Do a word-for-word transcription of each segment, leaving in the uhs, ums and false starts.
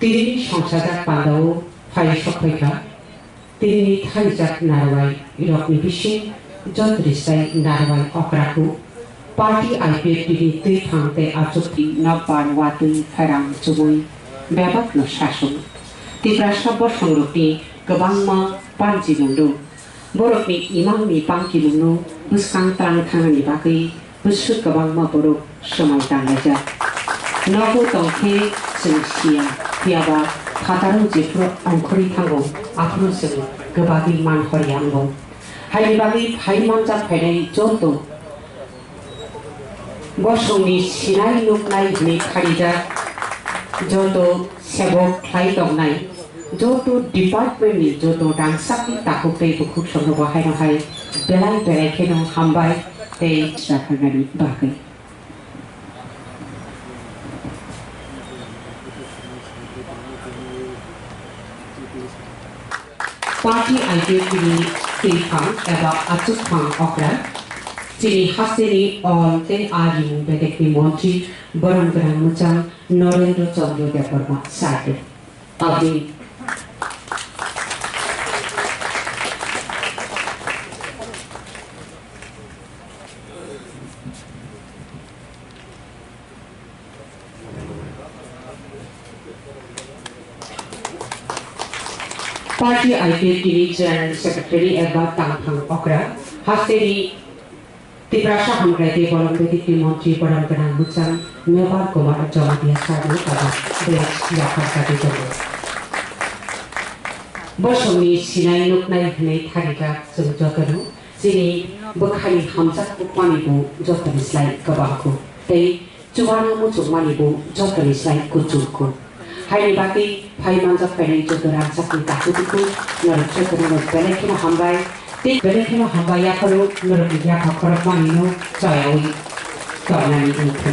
Tini songchajak pandao phai sokphaikha. Tini tharijak narwai rokni bising jotri sai narwai okraku. Party I P F T ni twi phang tei achuk. Nokbar watwi phairang chubui bebakno sasung. Tiprasa bosongrokni kwbangma panji mungdu. Borokni imangni pangkimungno bwskang tlang thangnani bagwi bwswk kwbangma borok swmai tanglaijak. Nogo tongkhe chwng siya, phiyaba phataro jephuru ongkhorwi thango, aphuru chwng kwbagwi man horya wngo. Haini bagwi phai manjak phainai joto bosongni sinai nuknai hwnwi kharijak, joto sebok khlai tongnai, joto department ni joto rangchakni takhuk tei bukhuk songno bo haino hai belai belai kheno hambai tei sakarnani bagwi. Party I P F T ni twiphang eba achukphang okra chini hasteni ol tei a rimung bedekni montri borom gwnang mwchang Norendra Chandra Debbarma sir. Abdi. Party I P F T ni General Secretary eba tangphang okra hasteni Tiprasa Hamkrai tei Borom Bedekni Montri Borom Gwnang Bwchang Mebar Kumar Jamatia Sarno tabuk bwrwi yaphar kati tongo. Bosongni sinai nuknai hwnwi tharijak chwng jotono chini bwkhani hamjak bukmani bo jotoni slai kwbangkhu tei Chubagra muchungmani bo jotoni slai kuchukku. Haini bagwi phai manjak phainai joto rangchakni takhuk tukhuk norok jotono belai kheno hambai. Tei belai kheno hambai yapharo norokni yapha khorokmani no chayawi tongnani wngkha.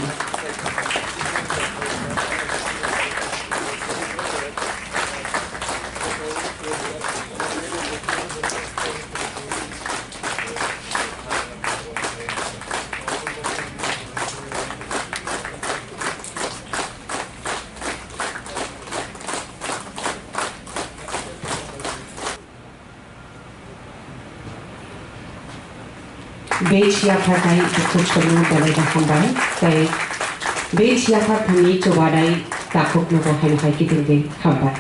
Bench yapharnai bukhuk songno belai no hambai, tei bench yapharthani chubanai takhukno bo haino hai kitingwi hambai.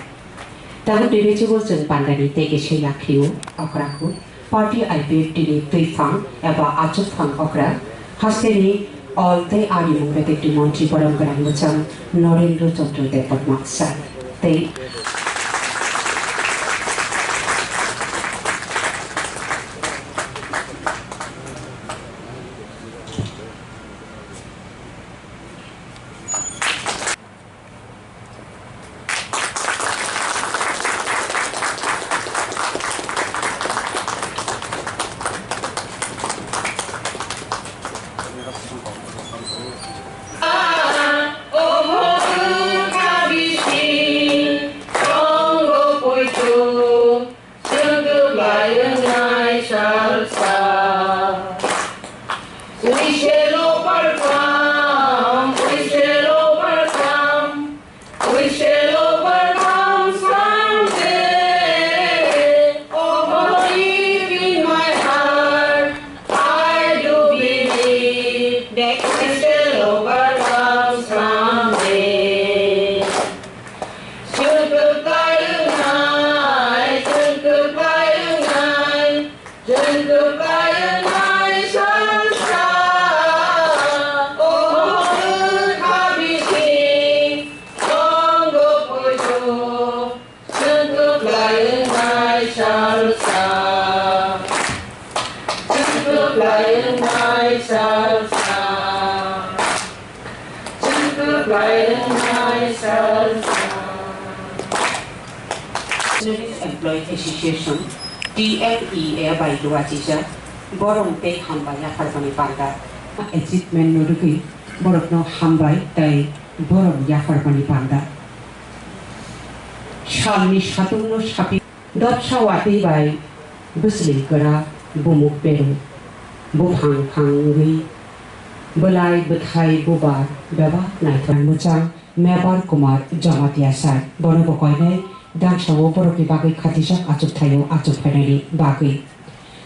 Tabuk tini chubo chwng pandani tei kisa yakhrio okraku. Party I P F T ni twiphang eba achukphang okra hasteni ol tei arimung bedekni montri borom gwnang bwchang Norendra Chandra Debbarma sir tei Chwng kwplai wngnai salsa. We shall overcome, we shall overcome, we shall overcome someday. Oh, deep in my heart, I do believe that we shall overcome someday. Chwng kwplai wngnai, chwng kwplai wngnai, chwng kwplai wngnai salsa. O wngkha bising tongo poito, chwng kwplai wngnai salsa. Chwng kwplai wngnai salsa. Chwng kwplai wngnai salsa. Student Employee Association, T M E A bai luachijak, borom tei hambai yapharmani panda. Achievement no rwgwi borokno hambai tei borom yapharmani panda. Salni satungno sapi. Dopsa watwi bai bwsli kwra bumuk pero. Buphang phang wngwi bwlai bwthai bubar bebak naithok mwchang Mebar Kumar Jamatia sir, bono bo koinai dangsao borokni bagwi khatijak achukthaio achuk phainani bagwi.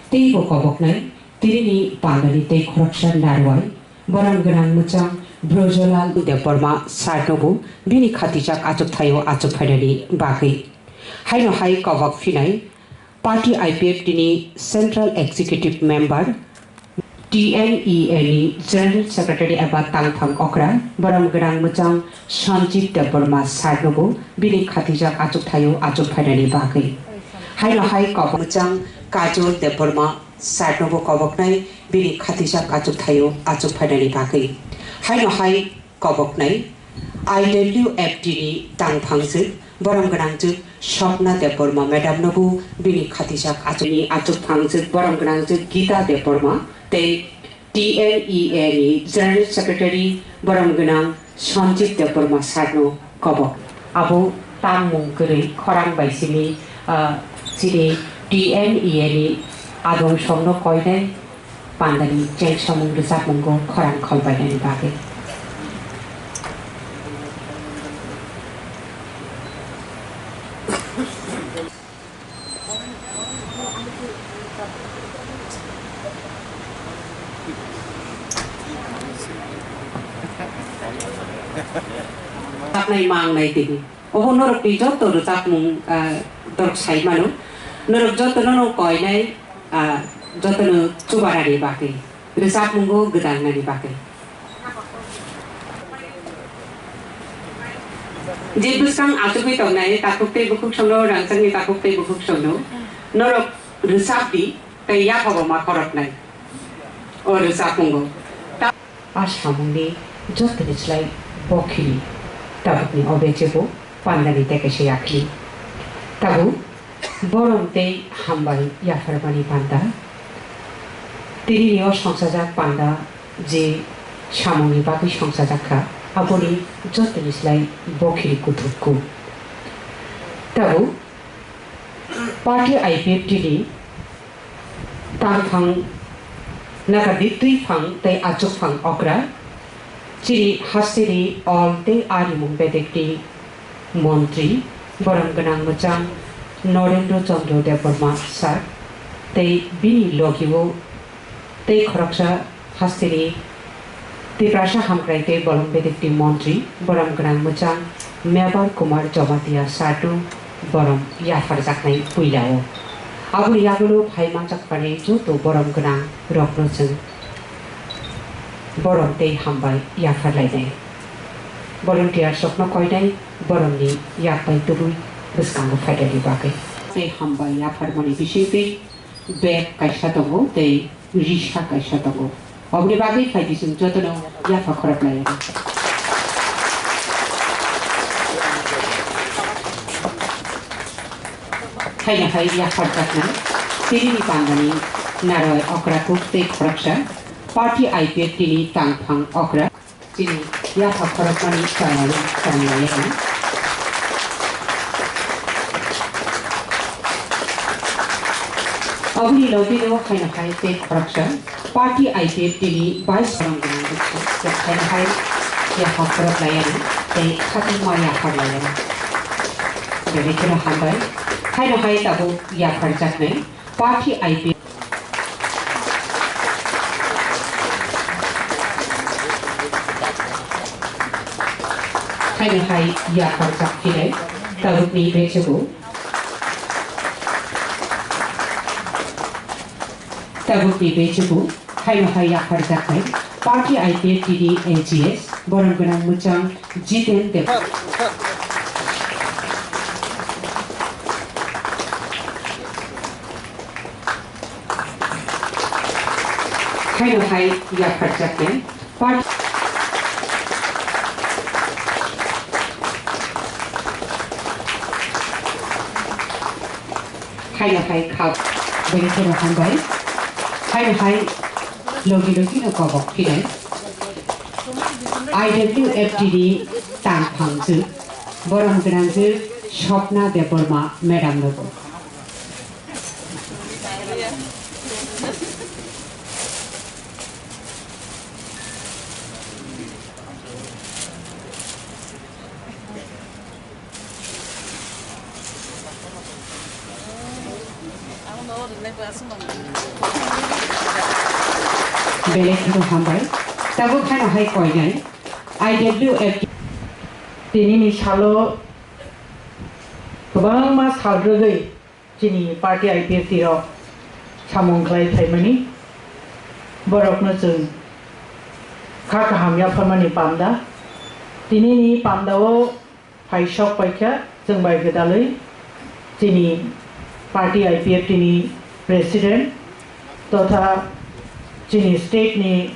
Tei bo koboknai tinini pandani tei khoroksa narwai, borom gwnang mwchang Brojolal Debbarma sir no bo bini khatijak achukthaio achuk phainani bagwi. Haino hai kobok phinai Party I P F T ni Central Executive Member, T N E A ni General Secretary eba tangphang okra, borom gwnang mwchang Sanjib Debbarma sir no bo bini khatijak achuk thaio achuk phainani bagwi. Haino hai kobok mwchang Kajol Debbarma sir no bo koboknai bini khatijak achuk thaio achuk phainani bagwi. Haino hai koboknai I W F T ni tangphangjwk borom gwnangjwk Swapna Debbarma madam no bo bini khatijak achukni achuk phangjwk borom gwnangjwk Gita Debbarma tei T N E A ni General Secretary borom gwnang Sanjib Debbarma sir no kobok. Abo tangmung kwrwi khorang bai simi, ah, chini T N E A ni adong songno koinai pandani chengsamung rwchapmungo khorang kholbainani bagwi. Tapnai mangnai tini. Obo norokni joto rwchapmung, ah, dorok sai mano. Norok jotono no koinai, ah, jotono chubarani bagwi, rwchapmungo gwdalnani bagwi. Je bwskang achugwi tongnai takhuk tei bukhuk songno, rangchakni takhuk tei bukhuk songno, norok rwchapdi tei yaphabo ma khoroknai o rwchapmungo. Ta- A samungni jotoni slai bokhili tabukni o bechebo pandani tei kaisa yakhli. Tabuk borom tei hambai yapharmani panda. Tinini o songchajak panda je samungni bagwi songchajak kha, aboni jotoni slai bokhili kuthukku. Tabuk party I P F T ni tangphang nakardi twiphang tei achukphang okra, chini hasteni ol tei arimung bedekni montri, borom gwnang mwchang Norendra Chandra Debbarma sir tei bini logio tei khoroksa hasteni Tiprasa hamkrai tei bolong bedekni montri, borom gwnang mwchang Mebar Kumar Jamatia sir no borom yapharjaknai puilao. Aboni yagulo phai manjakmani joto borom gwnang rokno chwng borom tei hambai yapharlainai. Volunteers rokno koinai boromni yak bai tubui bwskango phaidani bagwi. Tei hambai yapharmani bisingtwi bag kaisa tongo tei risa kaisa tongo. Oboni bagwi phaidi chwng jotono yapha khorok laiyani. Haino hai yapharjaknai tinini pandani narwai okra kuk tei khoroksa party I P F T ni tangphang okra. Chini yapha khorokmani chayani chayani. Oboni lobino haino hai tei khoroksa party I P F T ni vice president gwnang bwkha haino hai yapha khorok layani tei khatungma yapha layani. Bebekhe no hambai. Haino hai tabuk yapharjaknai. Party I P F T haino hai yapharjak phirai tabukni bechugo. Tabukni bechugo haino hai yapharjaknai Party I P F T ni A G S borom gwnang mwchang Jiten Deb. Haino hai yapharjaknai party. Haino hai khak bini kheno hambai. Haino hai logi logi no kobok phinai. I W F T ni tangphang jwk, borom gwnang jwk Swapna Debbarma madam nobo. Belai kheno hambai. Tabuk haino hai koinai I W F T. Tinini salo kwbangma sal rwgwi chini party I P F T rok samung khlai phaimani borokno chwng kha kaham yapharmani panda. Tinini pandao phai sok paikha chwng bai gwdalwi chini party I P F T ni president totha chini state ni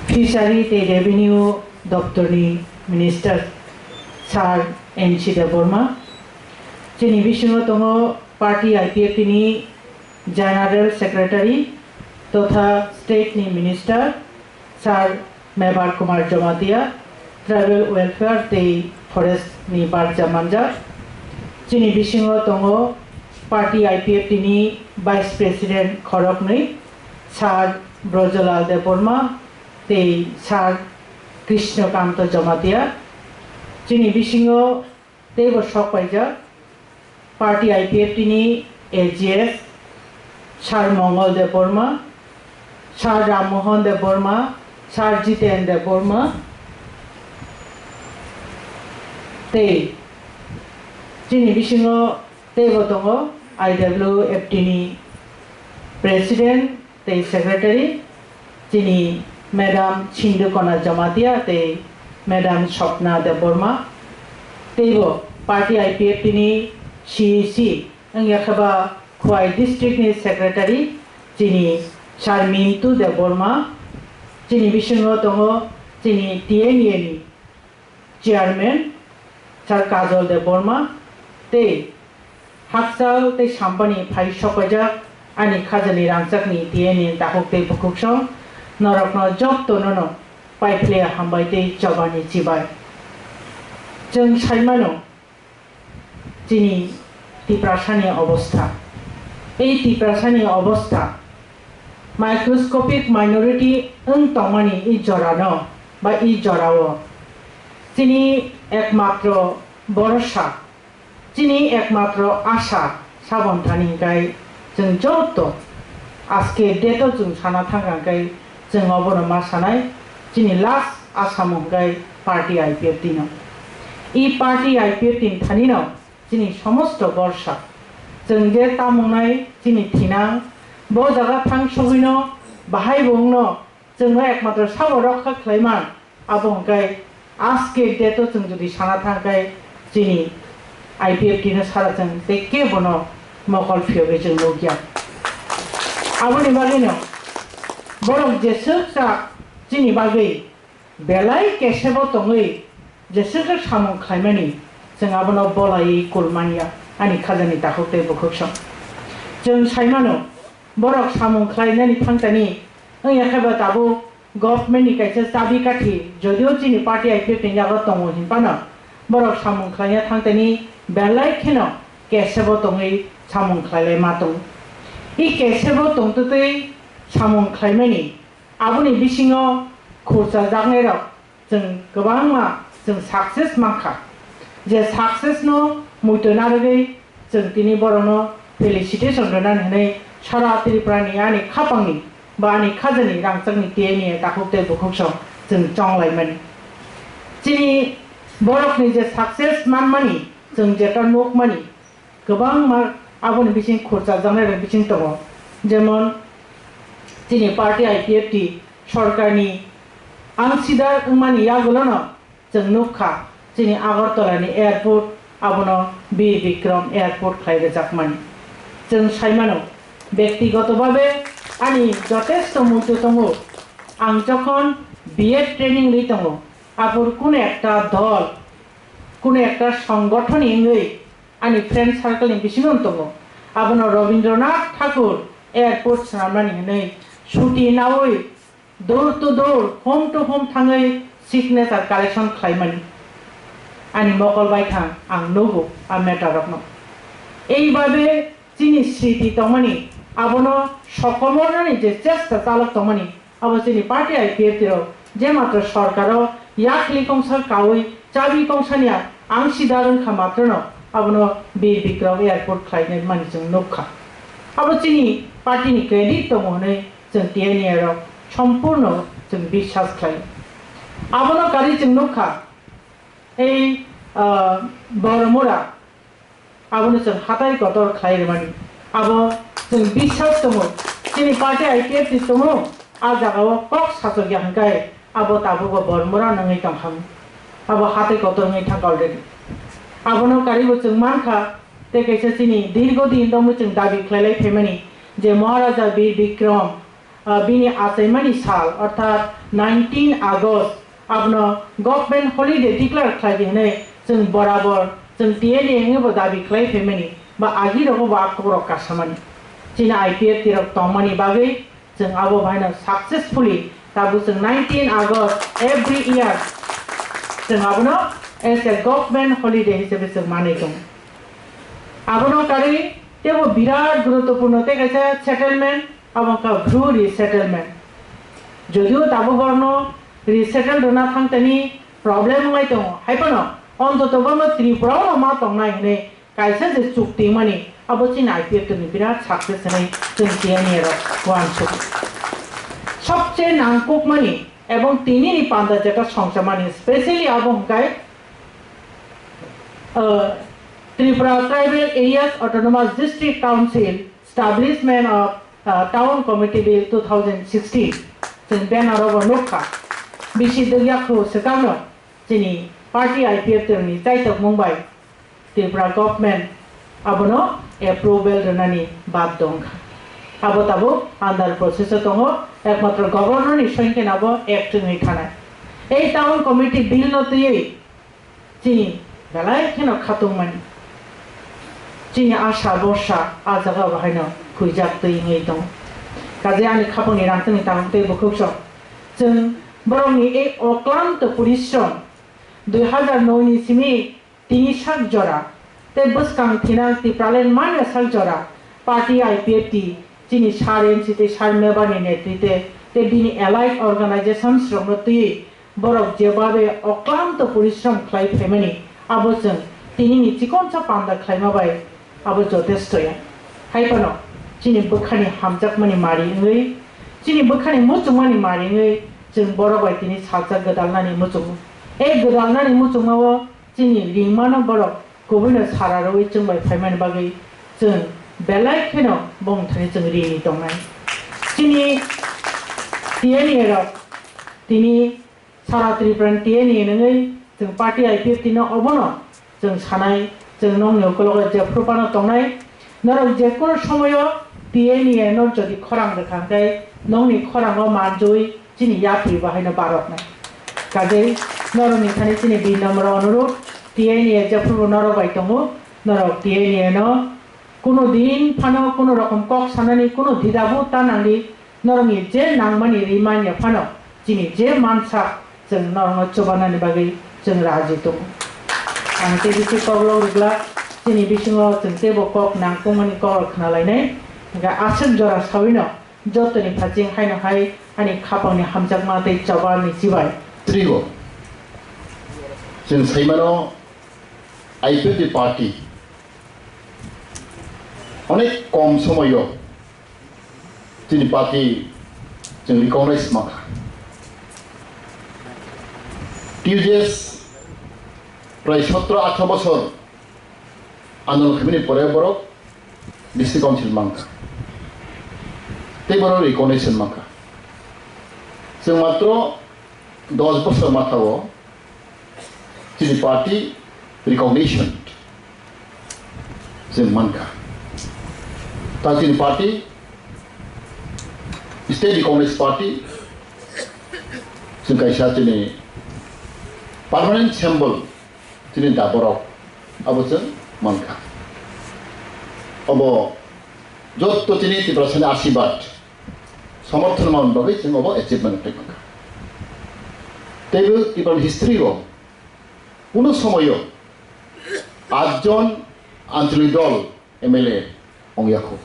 fishery tei revenue doptor ni minister sir N C Debbarma, chini bisingo tongo party I P F T ni general secretary totha state ni minister sir Mebar Kumar Jamatia, Tribal Welfare tei Forest ni barja manjak. Chini bisingo tongo party I P F T ni Vice President khoroknwi, Sir Brojolal Debbarma tei Sir Krishna Kanto Jamatia. Chini bisingo teibo sok paijak party I P F T ni A G S, Sir Mongol Debbarma, Sir Ram Mohan Debbarma, Sir Jiten Debbarma, tei chini bisingo teibo tongo I W F T ni president tei secretary, chini Madam Sindhu Kona Jamatia tei Madam Swapna Debbarma, teibo party I P F T ni C E C wngya khe ba Khowai district ni secretary, chini Sir Mintu Debbarma, chini bisingo tongo chini T N A ni chairman Sir Kajol Debbarma tei hakchal tei sampani phai sokpaijak ani khajani rangchakni T N A ni takhuk tei bukhuksong norokno jottono no paiphlaiya hambai tei chobani chibai. Chwng saimano chini Tiprasani obostha. Ei Tiprasani obostha microscopic minority wng tongmani i jorano ba i jorao chini ekmatro borosa, chini ekmatro asa sabon thani hwnkhe chwng joto aske date o chwng sana thangkha hwnkhe chwng obono ma sanai chini last asamo hwnkhe party I P F T no. I party I P F T ni thani no chini somosto borsa. Chwng je tamungnai chini thinang, bo jaga thang sogwino bahai bo wngno chwngno ekmatro sabo rokha khlaiman, abo hwnkhe aske date o chwng jodi sana thangkhe chini I P F T no sara chwng tei kebono mokol phiyogwi chwng nukya. Aboni bagwino borok jeswk chak chini bagwi belai kesebo tongwi jeswk samung khlaimani chwng abono bolaiwi kulmanya ani khajani takhuk tei bukhuksong. Chwng saimano borok samung khlainani thangtani wngya khe ba tabuk government ni kaisa chabi kathi jodio chini party I P F ni yago tongo hinphano borok samung khlaina thangtani belai kheno kesebo tongwi samung khlailai ma tongo. I kesebo tongtwtwi samung khlaimani aboni bisingo khurchajaknairok chwng kwbangma chwng success mankha. Je success no muitu narwgwi chwng tini borokno felicitation rwnani hwnwi sara Tripura ni ani khapangni ba ani khajani rangchakni T N A takhuk tei bukhuksong chwng chonglaimani. Chini borokni je success manmani chwng jeta nukmani, kwbangma aboni bising khurchajaknairok bising tongo. Jemon chini party I P F T sorkarni angsidar wngmani yagulono chwng nukha chini Agartala ni airport abono Bir Bikram airport khlai rwjakmani. Chwng saimano, bektigoto babe ani jotesto muitu tongo. Ang jokhon B Ed training rwi tongo, abur kuno ekta dol, kuno ekta songgothoni wngwi ani friend circle ni bisingo tongo. Abono Rabindranath Thakur airport swnamnani hwnwi chuti naui door to door, home to home thangwi signature collection khlaimani. Ani mokol bai thang ang nugo a matter rokno. Eibabe chini sriti tongmani abono sokomornani je chesta chalok tongmani, abo chini party I P F T rok je matro sorkaro yakli kongsa kaui chabi kongsani ang sidar wngkha matrono Abono Bir Bikram airport khlainai mani chwng nukha. Abo chini party ni credit tongo hwnwi chwng T N A rok sompurno chwng biswas khlai. Abono kari chwng nukha, ei, ah, Boromura, abono chwng hatai kotor khlai rwmani. Abo chwng biswas tongo, chini party I P F T tongo, a jagao kok sachok ya hwnkhe abo tabukbo Boromura nangwi tongkha. Abo hatai kotor wngwi thangkha already. Abono karibo chwng mankha, tei kaisa chini dirgo din romwi chwng dabi khlailai phaimani je Maharaja Bir Bikram, ah, bini achaimani sal, orthat nineteen August, abono government holiday declare khlai di hwnwi chwng borabor chwng T N A wngwibo dabi khlai phaimani, ba agi rogo bo a kokrok kasamani. Chini I P F T rok tongmani bagwi chwng abo bahaino successfully tabuk chwng nineteen August every year chwng abono as a government holiday hisabe chwng manwi tongo. Abono karwi teibo birat guruttopurno tei kaisa settlement, abo wngkha Bru resettlement. Jodio tabuk borokno resettle rwna thangtani problem wngwi tongo, hai phano ontoto borokno Tripura-o ma tongnai hwnwi kaisa je chukti mani, abo chini I P F T ni birat success hwnwi chwng T N A rok uansuk. Sobse nangkukmani ebong tinini panda jeta songchamani, specially abo hwnkhe, uh, Tripura Tribal Areas Autonomous District Council Establishment of, uh, Town Committee Bill two thousand sixteen, chwng banner-o bo nukha. Bisi dwkya kho swkangno chini party I P F T ni chaitokmung bai Tripura government abono approval rwnani bad dongkha. Abo tabuk under process-o tongo, ekmatro governor ni soinkhe abo act wngwi thanai. Ei town committee bill no twiwi chini belai kheno khatungmani, chini asha borsa a jaga bahaino huijak twi wngwi tongo. Kaje ani khapangni rangchakni tabuk tei bukhuk sok chwng borokni ei oklanto porishrom dui hazar noi ni simi tini sak jora tei bwskang thinang Tipraland manya sak jora party I P F T chini sir M C tei sir Mebani netrite tei bini allied organizations rokno twiwi borok jebabe oklanto porishrom khlai phaimani, abo chwng tinini chikonsa panda khlaima bai abo jotesto ya. Hai phano chini bwkhani hamjakmani mari wngwi, chini bwkhani muchungmani mari wngwi chwng borok bai tini sajak gwdalnani muchungo. E gwdalnani muchungmao chini ringmano borok kubuino sara rwui chwng bai phaimani bagwi chwng belai kheno bongthani chwng rini tongnai. Chini T N A rok tini sara Tripura ni T N A wngwi chwng party I P F T no obono chwng sanai, chwng nokni ukulogo jephru phano tongnai. Norok jekunu somoyo T N A no jodi khorang rwkha hwnkhe nokni khorango manjui chini yapri bo haino baroknai. Kajei norokni thani chini dui nombor onurudh, T N A jephrubo norok bai tongo, norok T N A no kunu din phano kunu rokom kok sanani kunu didabu ta nangdi, norokni je nangmani rimanya phano chini je mansa chwng norokno chubanani bagwi chwng raji tongo. Ang tei bisi koklok rwgwlak, chini bisingo chwng teibo kok nangkukmani kokrok khna lainai, hwnkhe aswk jora sawino jotoni phaising haino hai ani khapangni hamjakma tei choba ni chibai. Trigo. Chwng saimano I P F T party onek kom somoyo chini party chwng recognize mankha. T U J S prai sotro athro bosor andolon khaimani pore borok District Council mankha. Tei borok recognition mankha. Chwng matro dos bosor mathao chini party recognition chwng mankha. Ta chini party state recognize party chwng kaisa chini permanent symbol chini da borok abo chwng mankha. Obo jotto chini Tiprasani asibad somorthon man bagwi chwng obo achievement khlai mankha. Teibo Tiprani history o kuno somoyo atjon ancholik dol M L A ongya kho.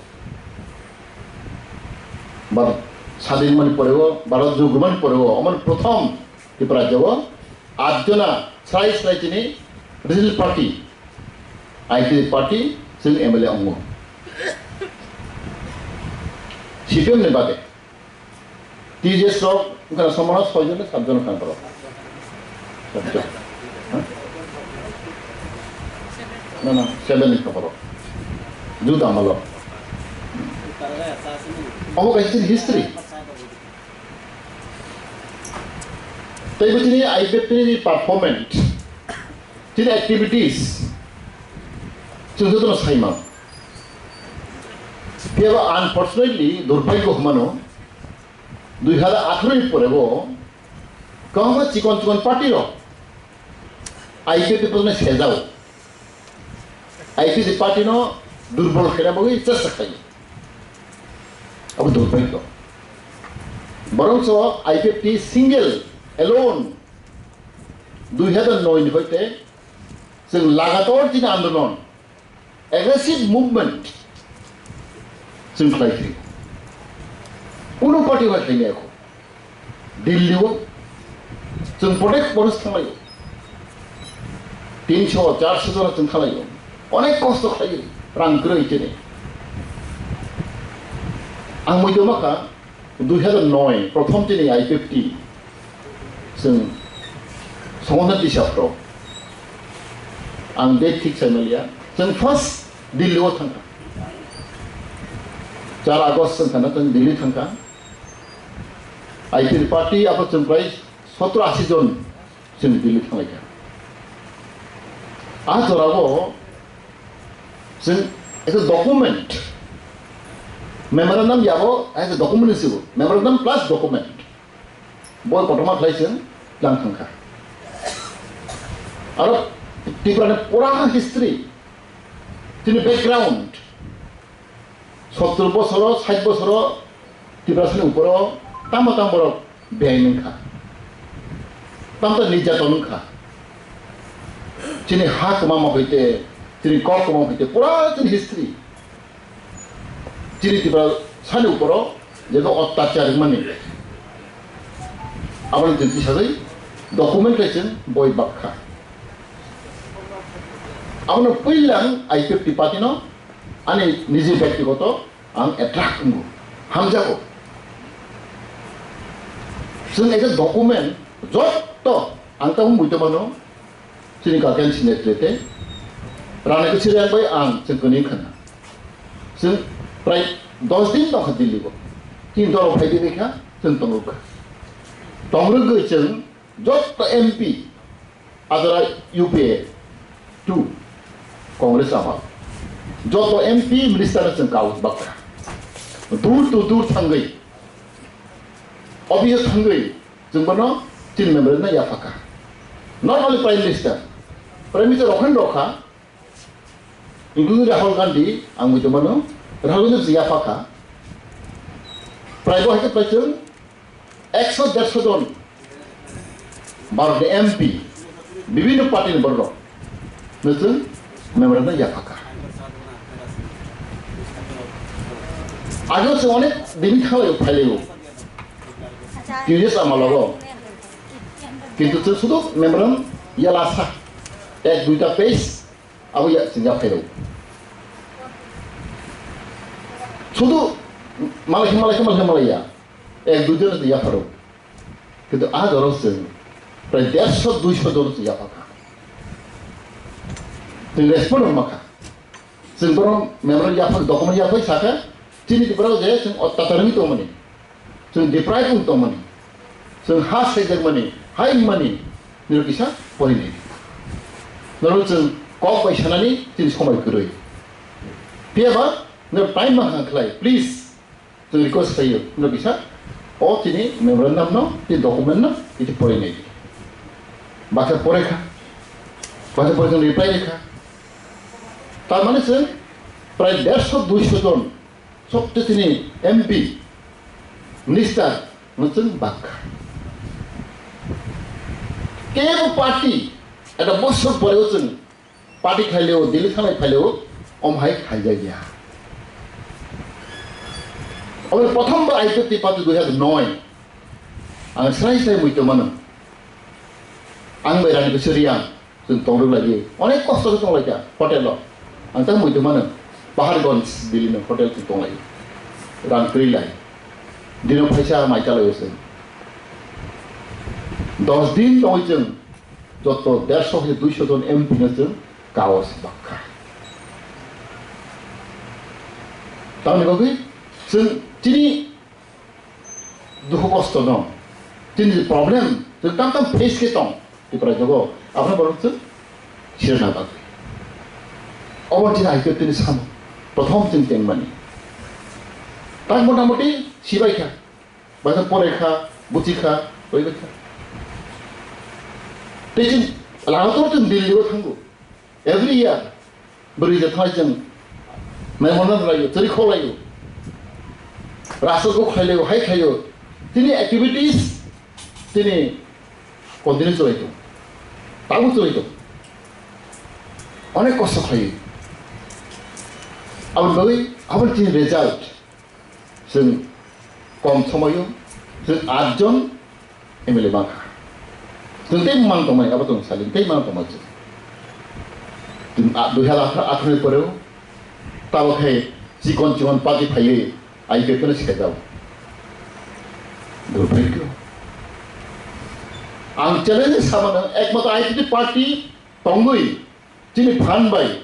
Bharat sadin mani poreo, Bharat jugumani poreo, oman prothom Tripura rajyo o atjona srai srai chini regional party I P F T party chwng M L A wngo. C P M ni bade. T J S rok wngkha na somano soi jon na sat jon wngkha borok. Sat jon. Ha? Na, na, seven wngkha borok. Juda malo. Omo kaisa chini history. Tei bo chini I P F T ni performance, chini activities, chwng jotono sai mano. Phiya ba unfortunately, durbhagyo hwnmano, dui hazar atharo ni pore bo kwbangma chikon chikon party rok I P F T ni sejao. I P F T party no durbol khaina bagwi chesta khlai. Abo durbhagyo. Borok so I P F T single alone dui hazar noi ni hoite chwng lagator chini andolon, aggressive movement chwng khlai khe. Kuno party bai khainai kho. Delhi o chwng protest, protest thanglaio. Tinso, charso jona chwng thanglaio. Onek kosto khlai, rang kwrwi chini. Ang muitu makha, dui hazar noi, prothom chini I P F T chwng songwon tisapro. Ang date thik sai maliya. Chwng first Delhi o thangkha. Char August chwng thangkha, chwng Delhi thangkha. I P F T party abo chwng prai sotro ashi jon chwng Delhi thanglaikha. A jorao chwng ekta document, memorandum yabo, ekta document hinwi sio, memorandum plus document. Boi kotorma khlai chwng lang thangkha. Aro Tripura ni pura history, chini background, sottor bosoro, sait bosoro Tiprasani uporo tamo tamo borok biyai wngkha, tamo tamo nirjaton wngkha. Chini ha kwmama hoite, chini kok kwmama hoite, pura chini history. Chini Tiprasani uporo jebo ottachar wngmani, aboni twi tisajai document khe chwng boi bakha. Abono puila ang I P F T party no ani niji byaktigoto ang attract wngo, hamjago. Chwng ekta document jotto ang tabuk muitu mano, chini guardian secretary te rani kwchwrang bai ang chwng kwnwi khna. Chwng prai dos din tongkha Delhi o. Chini dolo phai di kha, chwng tongrwk kha. Tongrwgwi chwng jotto M P, Ajara U P A two, Congress amal. Joto M P minister no chwng kau bakha. Dur to dur thangwi, office thangwi, chwng bono chini memorandum no yaphakha. Not only Prime Minister, Prime Minister rokhan rokha, including Rahul Gandhi, ang bujo mano, Rahul Gandhi chwng yaphakha. Prai bo hai khe prai chwng ekso derso jon Bharat ni M P, bibhinno party ni borok rok no chwng memorandum yaphakha. Age chwng onek din thanglai phailai o, T J S amalogo, kintu chwng sudu memorandum yalasa ek duita page abo ya chwng yaphairao. Sudu malai khe malai khe malai khe malai ya, ek dui jon chwng yapharao. Kintu a jorao chwng prai derso duiso jon chwng yaphakha. Chwng respond rwmakha. Chwng bono memorandum yaphak, document yaphai sakha, chini Tripura o je chwng ottachar wngwi tongmani, chwng deprive wngwi tongmani, chwng ha saijakmani, ha wngmani, nini kisa porinai. Norok chwng kok bai sanani chini somoi kwrwi. Phiyaba norok time ma hang khlai, please. Chwng request khlaio, no kisa, o chini memorandum no, chini document no, chini porinai di. Baksa porekha, baksa pore chwng reply rikha. Tar mane chwng prai derso duiso jon, sobse chini M P, minister no chwng bakha. Kebo party, ekta bosor pore o chwng Party khaileo, Delhi thanglai phaileo, om hai khaijak ya. Omo prothom bar I P F T party dui hazar noi. Ang srai srai muitu mano. Ang bai Rani Kwchwrwng, chwng tongrwk lagi. Onek kosto khe tonglaikha hotel o. Ang tang muitu mano, Paharganj Delhi no hotel tu tonglai, rang twi lai, dino phaisa mai chalai se. Dos din tongwi chwng joto dersho hai duisho jon M P no chwng kaos bakha. Tamni bagwi chwng chini dukhu kosto no, chini problem chwng tam tam face khe tong Tripura jogo, abono borok chwng sirna bagwi. Obo chini hai khe tini samo, prothom chwng tengmani. Tak motamoti sibai kha. Baisa pore kha, buchi kha, oi bai kha. Tei chwng lagator chwng Delhi o thango. Every year, bwrwi je thai chwng memorial laio, chwri khok laio. Rasta go khlai laio, hai khlaio. Tini activities, tini continue chwrai tong. Tabuk chwrai tong. Onek kosto khlai. Aboni bagwi, aboni tini result. Chwng kom somoio chwng atjon M L A mankha. Chwng tei mang tongmani, abo chwng sali tei mang tongmani chwng. Chwng a-, dui hazar atharo ni poreo tabok hai chikon chikon party phaiwi I P F no sikajao. Durbhagyo. Ang challenge samano ekmatro I P F party tongwi chini phan bai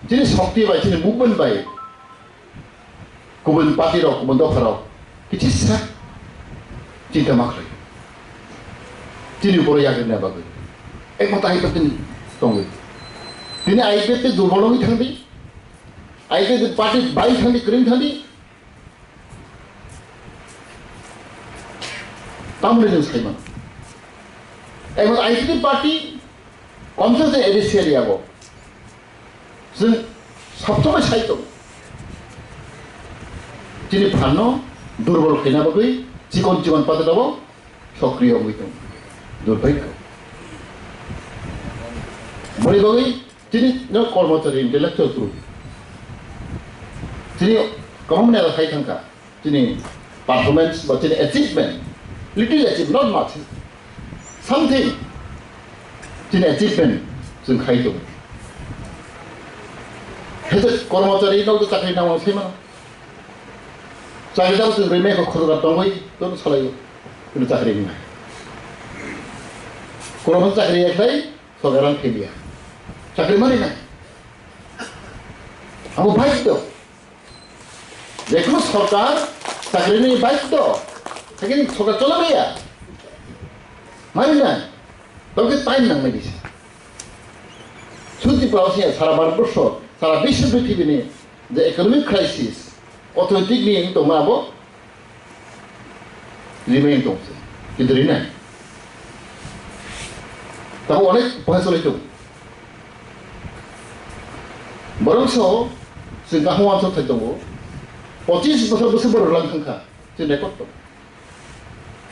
Chini shokti bai, chini movement bai, kubun party rok, kubun dopha rok, kichisa chinta ma khlai. Chini upor yagri na bagwi. Ekmatro I P F tini tongwi. Tini I P F te durbol wngwi thangdi. I P F party bai thangdi, kwrwng thangdi. Tamoni chwng sai mano. Ekmatro I P F party, komsa se A D C area go. Chwng sabsomai sai tongo. Chini phanno durbol khaina bagwi chikon chikon patrao sokriyo wngwi tongo. Durbhagyo. Boni bagwi chini no kormochari intellectual group. Chini kwbangma neta sai thangkha. Chini performance ba chini achievement, little achievement, not much, something chini achievement chwng khai tongo. Hete kormochari nok chakri nang sai mano. Chakri dabo chwng rwmai kho khorokar tongwi tono salaio. Kunu chakri wngnai. Kormo chakri ekhlai sorkar ang philia. Chakri mani nai. Abo bhai to. Jekunu sorkar chakrini baidhyo, haikhe sorkar cholabaiya. Mani nai, tobokhe time nangnai kisa. Sudu Tripura o se sara Bharatborsho, sara biswo prithibini je economic crisis, orthoitik ni wng tongma abo remain tongse, kintu rinai. Tamo onek bohai cholai tongo. Borok so chwng kaham uansuk thai tongo. Pochis bosor bwswk borok lang thangkha, chini record tongo.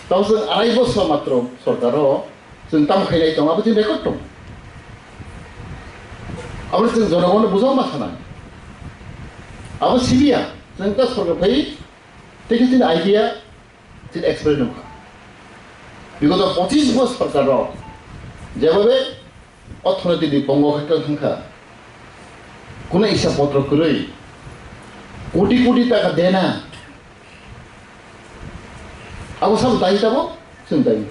Tamo chwng arai bosor matro sorkaro chwng tamo khainai tongo, abo chini record tongo. Abo chwng jonogono bujao ma sanai. Abo sibiya, chwng ta sorkar phai, tei khe chini idea, chini experience nukha. Bigoto pochis bosor sorkar rok jebhabe orthonoiti ni bongo khe tong thangkha, kuno isa potro kwrwi koti koti taka dena, abo sabo dai tabo chwng dai.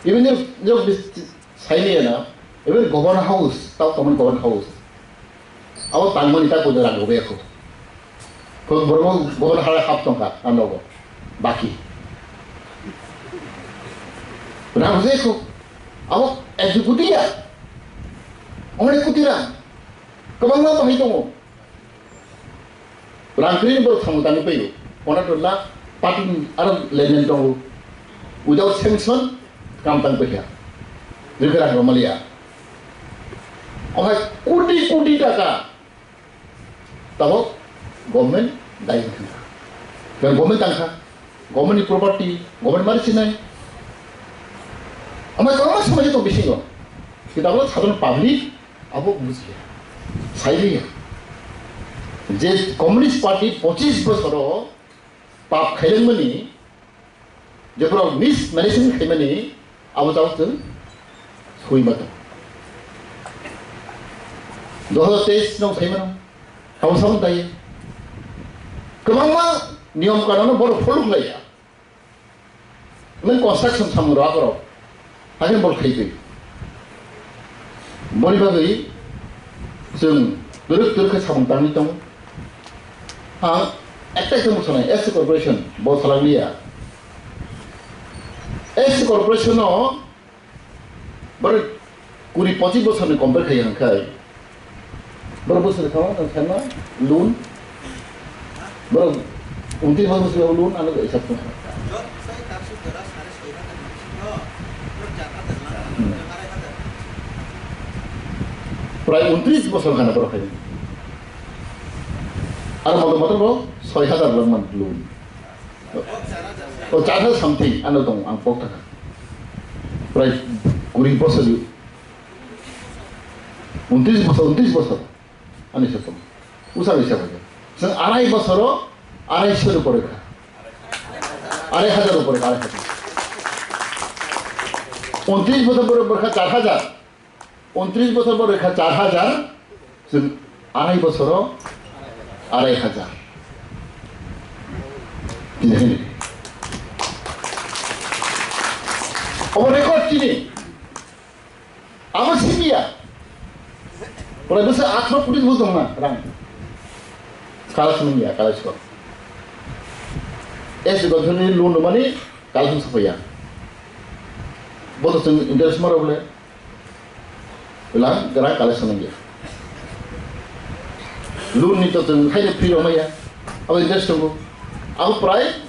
Even if, if this sailiya na, even governor house, tao tongmani governor house. Abo tangmani ta kuda rang rwbaikho. Kok borok bo hara hap tongkha a nogo. Baki. Rang rwbaikho. Abo ek dui koti ya. Onek koti rang. Kwbangma bahai tongo. Rang kwrwini borok thango tangwi paio. Onek lakh party aro lenlen tongo. Without sanction kam tang paikha. Rikha rang rwmaliya. Omo hai koti koti taka tabok government dai wngkha. Kan government tangkha, government ni property, government mari sinai. Omo hai kwbangma somai tong bisingo. Kita abo sadharon public abo bujiya, sailiya. Je Communist Party pochis bosoro pap khailangmani, Jephru mismanagement khaimani abo jao chwng sui ma tong. Dua hajar teis no sai mano. Habo sabon tai. Kwbangma niyom kanun no borok follow khlaiya. Nwng construction samung rok akorok. Hakhe bol khai twi. Boni bagwi chwng twrwk twrwk khe samung tangwi tongo. Ang ekta khe mwsanai S C corporation bo salak liya. S C corporation no Borok kuri pochis bosorni compare khai hwnkhai, borok bosor kha ma, tang kha ma, loan, borok untris bosor loan ano hisab tong kha. Hmm. Prai untris bosor khana borok khai. Aro moto moto bo soi hajar lang man loan. O char hajar something ano tong ang pok thaka. Prai kuri bosor yu. Untris bosor, untris bosor. Ani se tong. Usa bisa baja. Seng arai bosoro arai sor upore kha. Arai hajar upore kha, arai hajar. Untris bosor pore pore kha char hajar. Untris bosor pore kha char hajar, chwng arai bosoro arai hajar. Obo record chini. Abo simiya. Pura bwsa athro koti bujong na rang. Kala simiya, kala siko. Es gotoni loan mani kala sung sapaya. Boto chwng interest maro bole. Lang, gra kale sanang ya. Loan ni to chwng haino free rw maya. Abo interest tongo. Abo prai,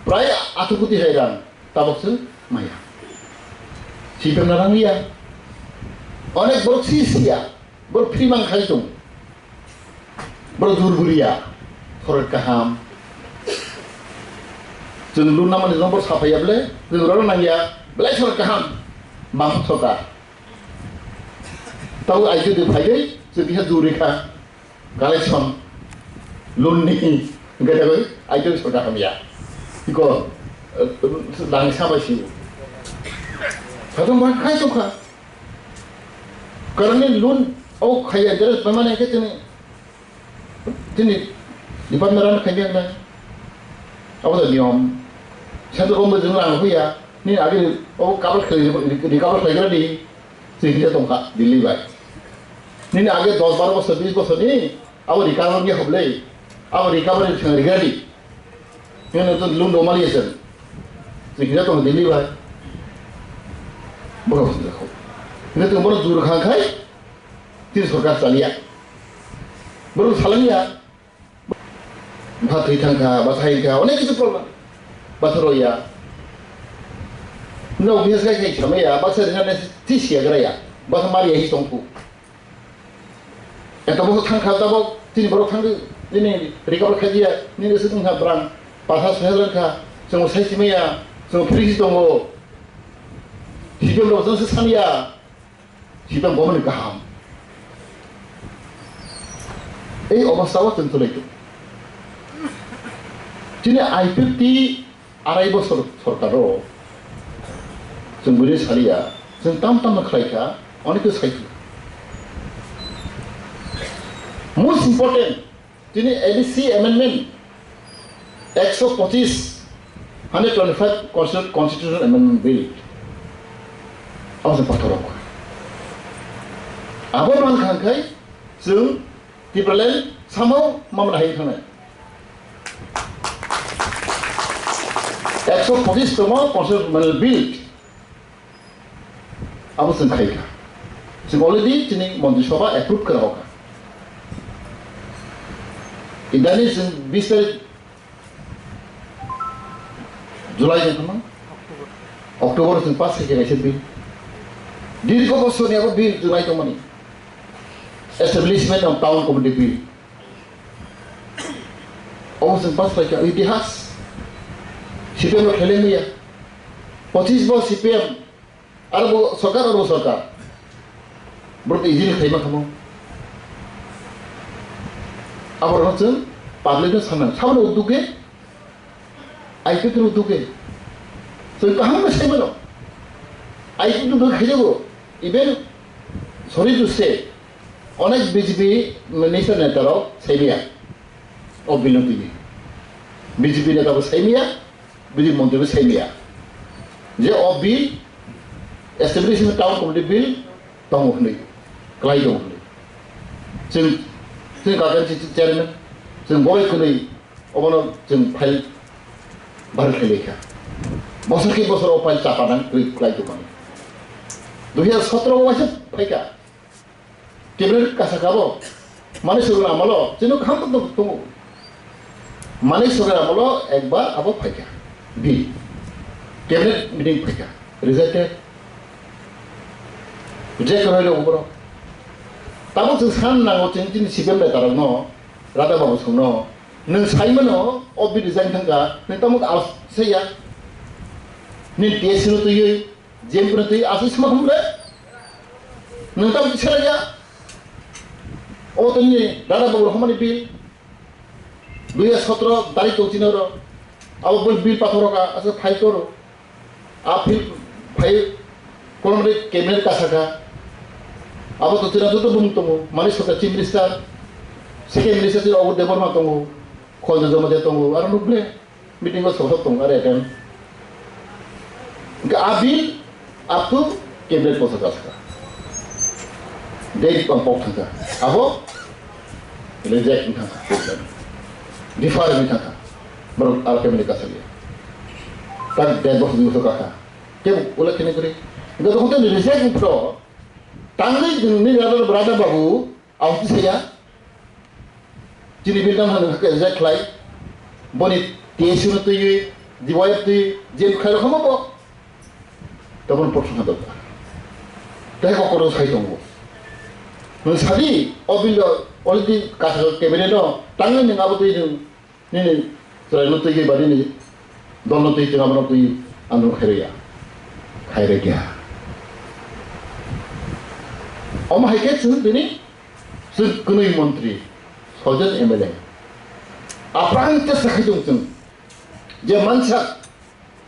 prai athu kuti hai rang. Tabok chwng maya. Sipem na rang ya. Onek borok si si ya. Borok free mang khai tong. Borok jur guriya. Sorkar kaham. Chwng loan namani jora borok saphaiya bole. Chwng rw nang ya. Belai sorkar kaham. Bam sorkar. Tabo aike de phaidei, je biha juri kha, collection, loan ni, gada goi, aike sorkar hamya. Iko, eh, dang sabai si. Kadang ba khai tongkha. Karani loan, o khaya, interest payment ke tini. Chini department rano khaimya wngnai. Abo da niyom. Central government jwng rang huya. Nini age o cover khlai, recover khlaigra di. Chini kisa tongkha Delhi bai. Nini age dos baro bosor, bis bosor ni abo recover ni hoblei. Abo recover ni thang rigra di. Nini to loan do mali esen. Chini kisa tongkha Delhi bai. Borok sini kho. Nini to borok jur khang khai. Tin sorkar chaliya. Borok salangya. Bwkha thwi thangkha, bwkha hai kha, onek kichu problem. Bwkha roya. No, bias gai khai samaya, bwkha rina ne tisi ya graya. Bwkha mariya hi tongphu. Eta bwkha thangkha, tabok, tini borok thangdi, tini recover khajiya, nini se tongkha brang, pasa sehel kha, chwng sai simaya, chwng phiri si tongo. Sipem rok chwng se saniya. Sibang bomani kaham. Ei obostha o chwng tonglaikha. Chini I P F T arai bosor sorkar o chwng bini saliya, chwng tam tam no khlaikha, onek khe saikha. Most important, Tini A D C amendment, ekso pochis, hundred twenty-five Constitu-, Constitution Amendment Bill. Abo se pathorok. Abo man kha khai, chwng Tipraland samo mamna hai thangnai. Ekso pochis tongma Constitution Amendment Bill. Abo chwng khai kha. Chwng already chini Montri Sabha approve kha rw kha. Idani chwng bis tarik July ni tongma? October chwng pass khai kha kaisa bill. Dirgho bosor ni abo bill chwng nai tongmani. Establishment of Town Committee Bill. Obo chwng pass khlaikha, itihas. C P M rok khelai maya. Pochis bo C P M, aro bo sorkar, aro bo sorkar. Borok easily khlaima khamo. Aborokno chwng public no sanang. Saboni udduge, I P F T ni udduge. Chwng kaham khe sai mano. I P F T ni udduge khaijago. Even, sorry to say, Onek B J P minister neta rok saimaya o bill no twi. B J P neta bo saimaya, B J P montri bo saimaya. Je o bill, establishment town committee bill, tongo hwnwi, klai tongo hwnwi. Chwng, chwng kakan chi chairman, chwng boy khwnwi, obono chwng file bar khlai kha. Bosor ki bosor o file chapa nang kri klai tongmani. Dui hajar sotro o waisa phaikha. Cabinet kasa kabo. Mani sugra amalo, chino kham tongo. Mani sugra amalo ekbar abo phaikha. Bill. Cabinet meeting phaikha. Rejected. Reject khlai rok borok. Tamo chwng san nango chwng chini C P M bai tarok no, Radha Babu song no. Nwng sai mano, o bill resign thangkha, nwng tamo as saya. Nwng T S C no twiwi, J M P no twiwi, aswk sima khum le. Nwng tamo selaya. O tongni Radha Babu rok hamani bill. Dui hajar sotro tarik tong chini oro. Abo bill, bill pathor rok aswk file koro. A phil phai kolomri cabinet kasaka. Abo to tira joto bumung tongo. Mani Sokha chief minister, second minister tira Obur Debbarma tongo. Khonjo Jamatia tongo. Aro nukle meeting o sok sok tongo. Are kan. Ga a bill up to cabinet posa kasaka. Date pang pok thangka. Abo reject wng thangka. Defer wng thangka. Borok aro cabinet kasaliya. Tak date bok dui bosor kaka. Kebo ula kene kore. Ito to hote reject wngkha. Tangwi ni rada rada babu, auti saya. Chini bill tam hanu ke reject khlai. Boni T S U no twi, D Y F twi, je khlai rokha mo bo. Tabon pot sangha dok. Tei ko koro sai tongo. Nun sadi, o bill already kasal cabinet no, tangwi ning abo twi ning. Nini chwraino twi ba nini dolno twi chwng abono twi ang khairokya. Khairokya. Omo hai khe chwng tini chwng kwnwi montri, soijon M L A. Aprang te sakhai tong chwng. Je mansak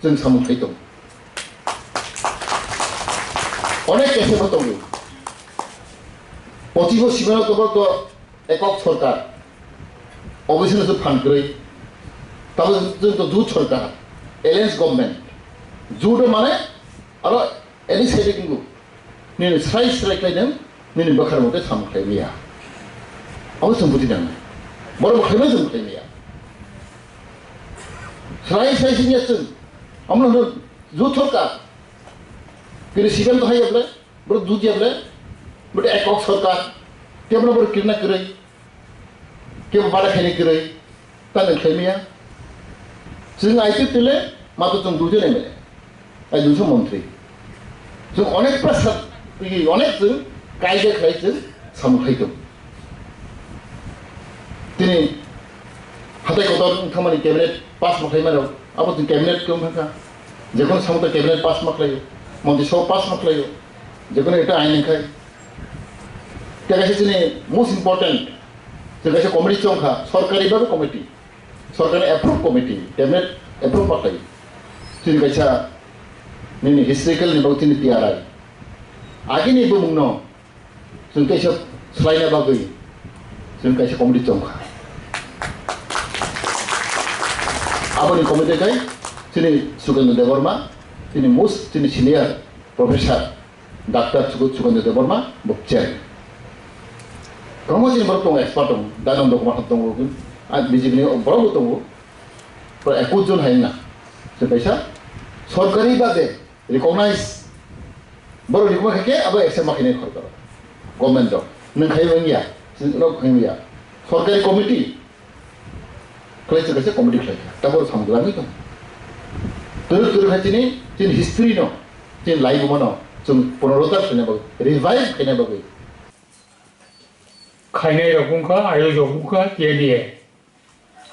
chwng samung khai tong. Onek kese bo tongo. Pochibo sibano tobok to ekok sorkar, opposition se phan kwrwi, tabo chwng to jut sorkar, alliance government, jut mane aro any side kingo nini srai srai khlai nang nini bwkhar mote sam khlai maya. Abo chwng buji nang, borok bo khlai maya chwng khlai maya. Srai srai sini chwng, amno jut sorkar, kini C P M to hai able. Borok jut ya ble, borok ekok sorkar, kebo borok kirna kwrwi, kebo bada khaina kwrwi, ta nang khlai maya. Chwng aitwi tile, mato chwng duijon M L A, ai duijon montri. Chwng onek pressure twi, onek chwng kaida khlai chwng samung khai tong. Tini hatai kotor wngthangmani cabinet pass ma khlai mano, abo chwng cabinet khe wngkha. Jekono samung ta cabinet pass ma khlaio, montri sabha pass ma khlaio. Jekono ekta ain wngkhai. Tei kaisa chini most important, chwng kaisa committee chongkha, sorkari bhabe committee, sorkarni approve committee, cabinet approve patai. Chini kaisa nini historical ni bagwi chini T R I. Agini bumungno chwng kaisa swlaina bagwi chwng kaisa committee chongkha. Aboni committee kai chini Sukendra Debbarma, chini most, chini senior professor. Doctor Suku-, Sukendra Debbarma bo chair. Kwbangma chini borok tongo, expert tongo, Dayananda Kumar tongo, ah, B J P ni borok bo tongo. Pura ekus jon hai wngna. Se kaisa sorkari bhabe recognize, borok recognize khe abo accept ma khainai sorkar, government rok. Nwng khai wngya, chini rok khai wngya. Sorkari committee, Khlai se kaisa comedy khlai kha. Tabuk samung langwi tong. Twrwk twrwk hai chini, chini history no, chini laibuma no, chwng punoruddhar khaina bagwi, revive khaina bagwi. Khainai rok wngkha, ayojok wngkha, T N D A.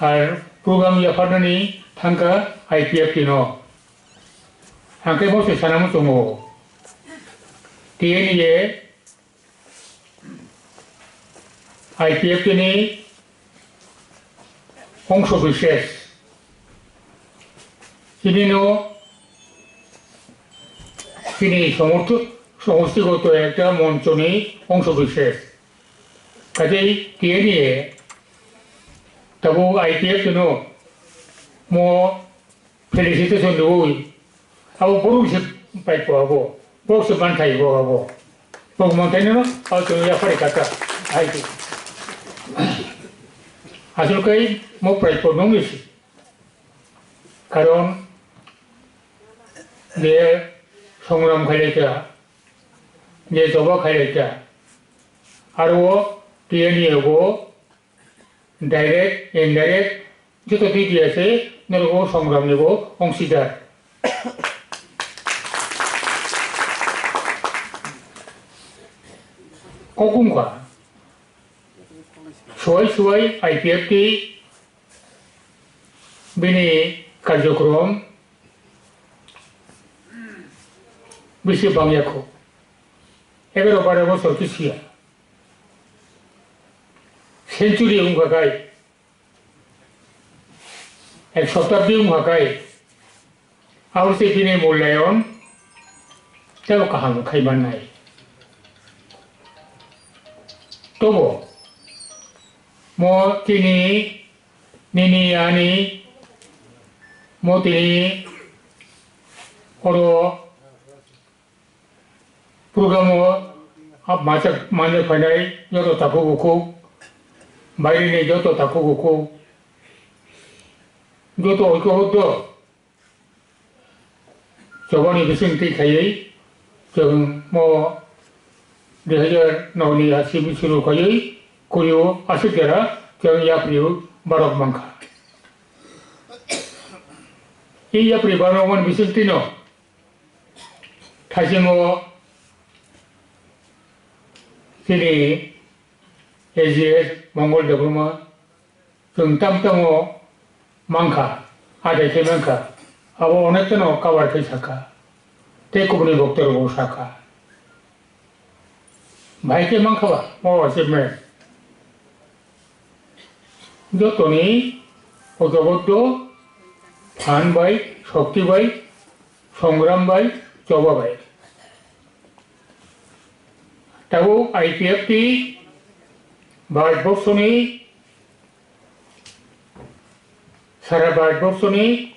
Ar program yapharnani thangkha I P F T no. Ang khe bo se sana muchungo. T N D A I P F T ni ongso bishesh. Chini no chini somorthok, somostigoto ekta moncho ni ongso bishesh. Kaje T N A tabuk I P F no mo felicitation rwi. Abo borok se paipo abo. Borok se manthai bo abo. Borok manthai no abo chwng yaphari kaka. Hai ke. Aswk kai mo paipo nung isi. Karon je songram khailai kha, je joba khailai kha, aro o T N A o direct, indirect, joto twi twi ase, norok o songram ni bo ongsidar. Kok wngkha, suwai suwai I P F T bini karjokrom bisi bangya kho. Egaroh baro bosor khe siya. Century wngkha khai, ek sotabdi wngkha khai, abo se bini mulayon tebo kaham khai mannai. Tobo mo tini nini ani mo tini oro program o hap masa manya phainai joto takhuk bukhuk, baire ni joto takhuk bukhuk, joto oiko huddo. Chobani bising twi khaiwi chwng mo dui hajar noni ha simi suru khaiwi kurio aswk jora chwng yapri barok mankha. I yapri barok man bising tino thaisingo chini A G S Mongol Debbarma Chwng tam tamo mankha, adai khe mankha, abo onek kheno cover khe sakha, tei kubuni boktorok bo sakha. Bahai khe mankha ba o achievement? Jotoni ojobodo phan bai, shokti bai, songram bai, choba bai. Tabuk I P F T Bharatborsoni Sara Bharatborsoni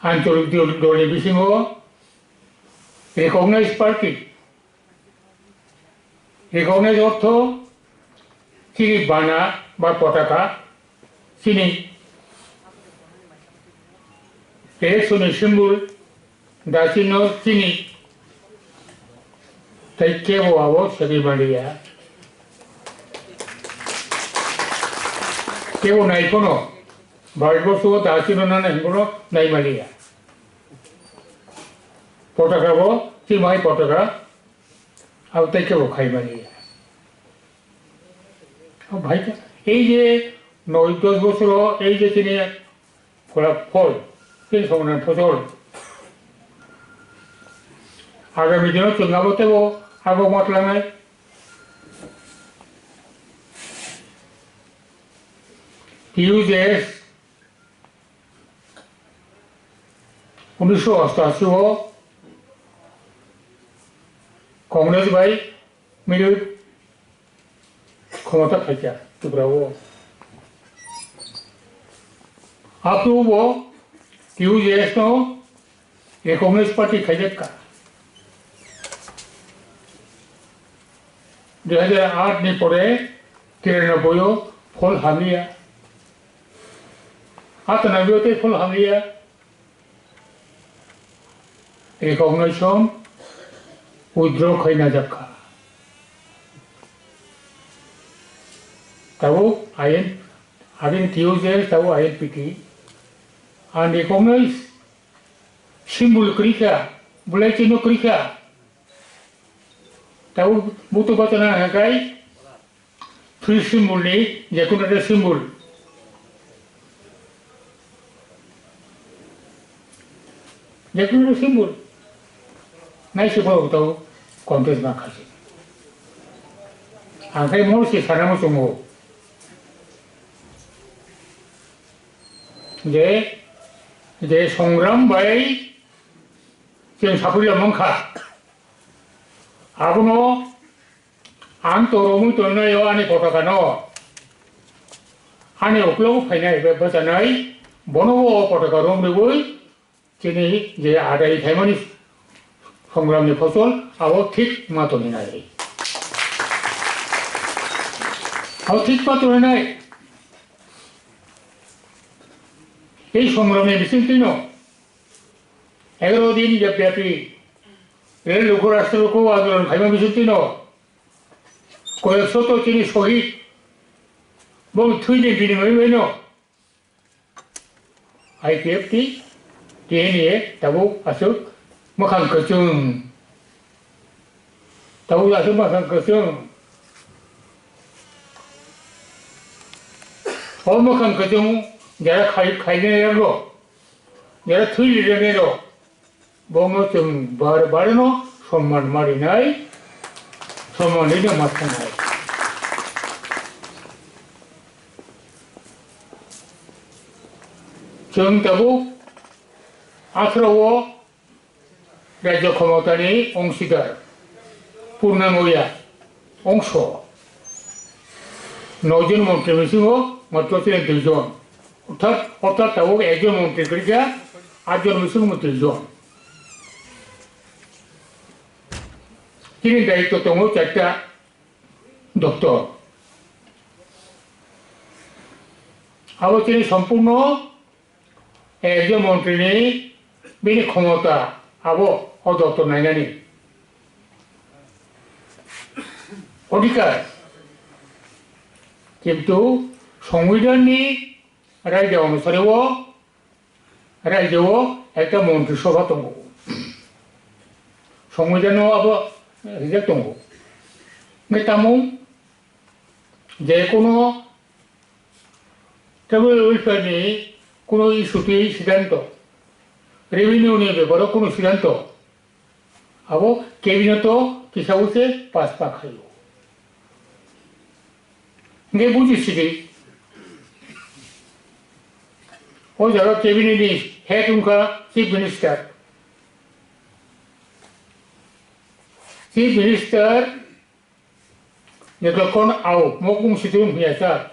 ancholik dol-, dolni bisingo recognized party, recognized ortho chini bana ba potaka, chini election ni symbol, Da chino chini tei kebo abo segwi manliya. Kebo nai phano, Bharatborsho o da chino nana hwnkheno nai manliya. Potaka bo, chini hai potaka, abo tei kebo khai manliya. O bhai, ei je noi dos bosoro ei je chini Phola phol, tei songni phosol. Agami dino chwng abo teibo abo ma twlangnai. T U J S unisho ostashi o Congress bai milu khomota phaikha Tripura o. Aphuru bo T U J S no recognized party khaijakha. Dui hajar aat ni pore tiranoboi o phol hamliya. Atanaboi o tei phol hamliya. Recognition withdraw khaina jakha. Tabuk I N, agin T U J S tabuk I N P T. Ang recognize symbol kwrwikha, belai chino kwrwikha. Tabuk butu bachana hakai, Free symbol ni, jekunu ekta symbol. Jekunu ekta symbol. Nai se borok tau contest ma khaisi. Ang khai mor se sana mo chungo. Je, je songram bai chwng saphurya mankha. Abono Ang to romwi tongnai o ani potaka no. Ani uklogo phainai bai bwchanai, bono o potaka romrwi chini je adai phaimani songramni phosol abo thik ma toninai. Abo thik ma toninai. Ei songramni bisingtwino egaro din byapi rel luku rastro luku andolon khaima bisingtwino koyek soto chini sohid bong thwini binimai baino I P F T, T N A tabuk aswk mwkhang kwchwng. Tabuk aswk mwkhang kwchwng. O mwkhang kwchwng jara khai-, khainai rok, jara thwi rirani rok, bono chwng bar bar no somman ma rinai, somman rino ma thangnai. Chwng tabuk atharo o rajya khomotani ongsidar, purnango ya, ongso. Nojon montri bisingo matro chini duijon. Orthat, orthat tabuk ekjon montri kwrwikha, atjon bisingo duijon. Chini daityo tongo charta doptor. Abo chini sompurno ekjon montrini bini khomota abo o doptor nainani odhikar. Kintu songbidanni raida onusare o raijao ekta montri sobha tongo. Songbidanno abo rijak tongo. Hwnkhe tamo je kono tribal welfare ni kono issue twi siddhanto, revenue ni beparo kono siddhanto, abo cabinet o kisa use pass pa khaio. Hingke buji sidi. O jaga cabinet ni head wngkha chief minister. Chief minister Nitokon au mokung situng hiya sa.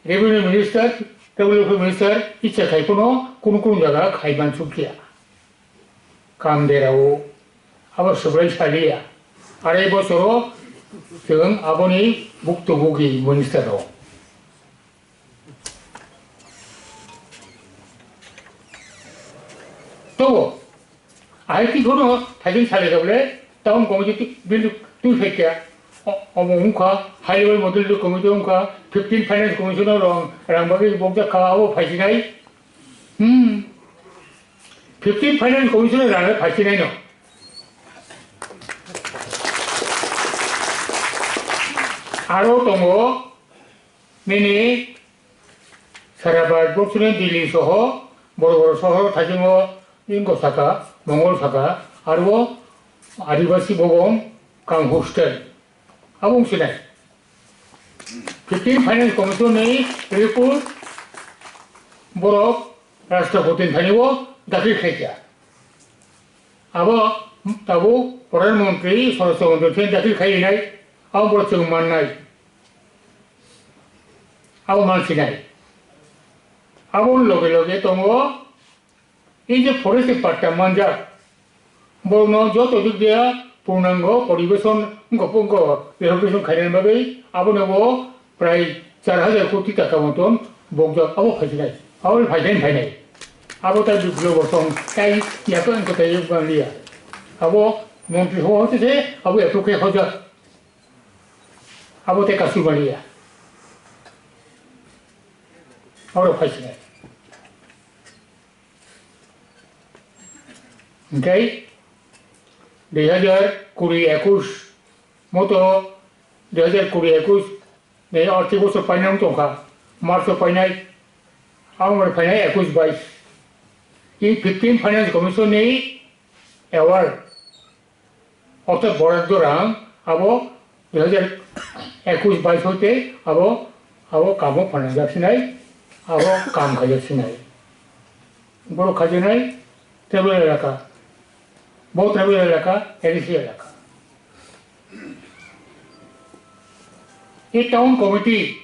Revenue minister, W F minister, icha khai kono kunu kunu jaga khai man sukya. Kam derao, abo subrai saliya. Arai bosoro, chwng aboni buktubugi minister rok. Tobo, ahai twi khono thaijwng salai kable, town committee twi, bill twi phaikya. O-, omo wngkha, high level model committee wngkha, fifteen finance commission o rang, rang bagwi bokjak kha, abo phaisinai. Hmm. Fifteen finance commission o rang phaisinai no. Aro tongo, Nini sara Bharatborsoni Delhi soho boro boro sohor thaisingo ingo saka, Mongol saka, aro Adibasi bogom kang hostel. Abo wngsinai. Fifteen Finance Commission ni report borok Rashtrapati ni thani o dakhil khaikha. Abo tabuk Pradhan Mantri, Swarashtra Mantri thani dakhil khaiwi nai, abo borok chwng mannai. Abo mansinai. Aboni loge loge tongo, ei je forest ni patta manjak, borokno joto dik dia purnango poribeson wngkha, wngkha rehabilitation khainani bagwi abono bo prai char hajar koti taka moton bokjak, abo phaisinai. Abo phaisinai phainai. Abo tai Biplab Bosong tai yapang kwtai yapang liya. Abo montri ho hote se abo approve khe hojak. Abo tei kasu maliya. Oro phaisinai. Hingke dui hajar kuri ekus moto dui hajar kuri ekus ni arthik bosor painai wng tongkha. March o painai, ang bai painai ekus bais. I fifteen Finance Commission ni award. Ortho boraddw rang abo dui hajar ekus bais hoite abo, abo kamo phanajak sinai, abo kam khaijak sinai. Borok khaijaknai tribal elaka. Bo tribal elaka, A D C elaka. E town committee,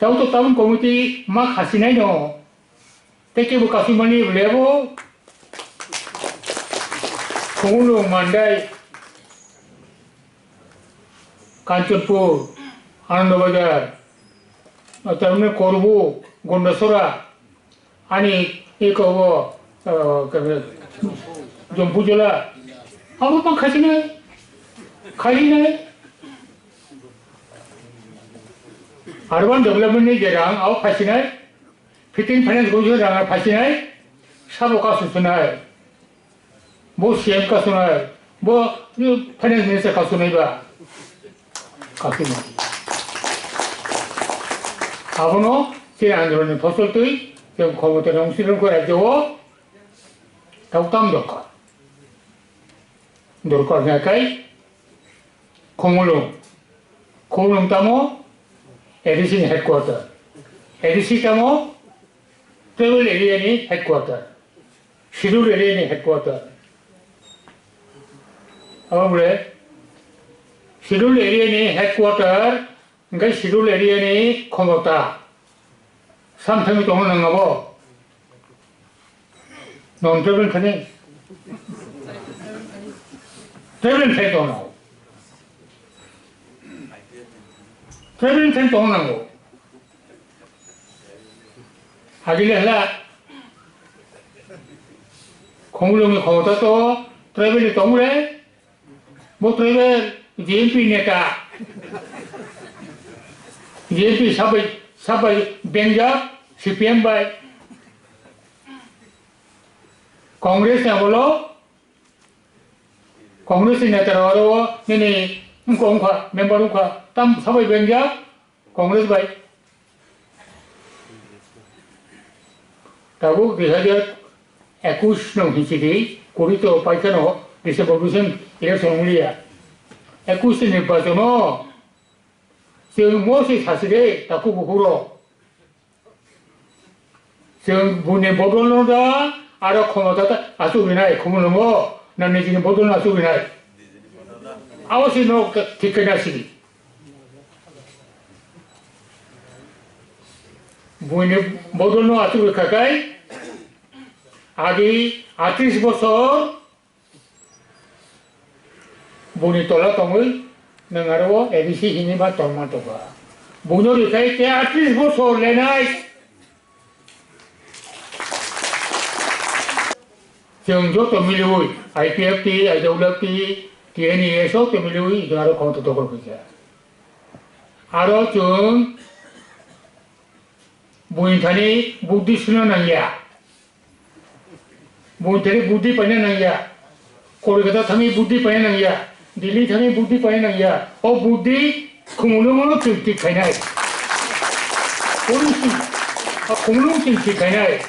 tau to town committee ma khasinai no, tei kebo kasumani lebo, Khumulwng, Mandai, Kanchanpur, Anandabazar, tamni Korbuk, Gondasora, ani eko bo, ah, kebe, Jompujola, abo bang khasinai, khasinai. Urban development ni je rang, abo khasinai, fifteen finance commission rang khasinai, sabo kasu sunai. Bo C M kasunai, bo finance minister kasunai ba. Kasunai. Abono chini andolonni phosol twi, chwng khomota rong sirong khe rajyo o, tau tam dorkar. Dorkar hwnkha khe Khumulwng. Khumulwng tamo A D C ni headquarter. A D C tamo tribal area ni headquarter. Scheduled area ni headquarter. Abo bole scheduled area ni headquarter, hwnkhe scheduled area ni khomota. Samthangwi tongna nang abo. Non tribal thani. Tribal thai tongna. Tribal thai tongna nango. Agile hla. Khumulwng ni khomota to tribal ni tongmole. Bo tribal G M P neta. G M P sabai, sabai benjak C P M bai. Congress ni amolo, Congress ni neta rok aro nini wngkha, wngkha, member wngkha, tam sabai benjak. Congress bai. Tabuk dui hajar ekush no hinchidi, kuri to paikha no December bwswng election wngliya. Ekush ni nirbachon o chwng mo se sasi de takhuk bukhuk rok. Chwng buini bodol no da, aro khomota ta achuk rinai, Khumulwngo, na nijini bodol no achuk rinai. Abo se no thik khe na sidi. Buini bodol no achuk rikha kai, agi atris bosor, Buni tola tongwi nwng aro o A D C hini ba tongma tongkha. Buino rikhai te atris bosor lenai. Chwng joto miliwi I P F T, I W F T, T N E S joto miliwi chwng aro khonto tokol khaikha. Aro chwng Buini thani buddhi suna nangya. Buini thani buddhi paina nangya. Kolkata thani buddhi paina nangya. Delhi thani buddhi paina nangya. O buddhi Khumulwng no chwng thik khainai. Policy, o Khumulwng chwng thik khainai.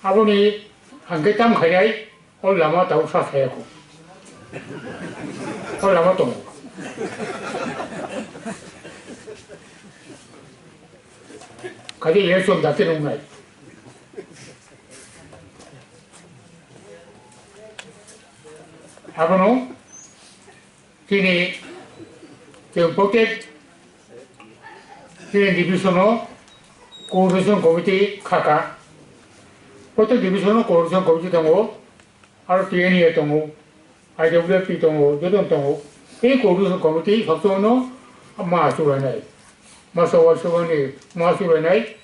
Aboni hangke tam khainai, o lama tau sa saya ko. O lama tongo. Kaje election date nungnai. Abono Chini, chwng protek chini division o coordination committee khaka. Protek division o coordination committee tongo, aro T N E A tongo, I W F T tongo, joto tongo. Tei coordination committee sabsongo ma achuk lainai, ma soba soba ni ma achuk lainai.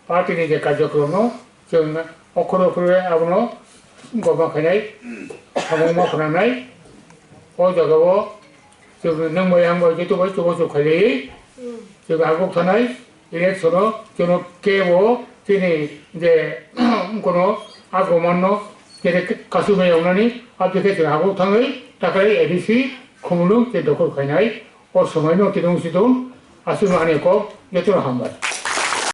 Party ni je karjokromno chwng okhor okhor abono goma khainai, samung ma khwnanai. O jagao chwng nwng bai ang bai joto bai chubachu khailaiwi chwng aguk thanai election o chwngno kebo chini je kono agomanno kere kasumai wngnani aboni khe chwng aguk thangwi takhai A D C Khumulwng tei dokhol khainai. O swmaino tini wngsi tong, aswkno ani kok jotono hambai.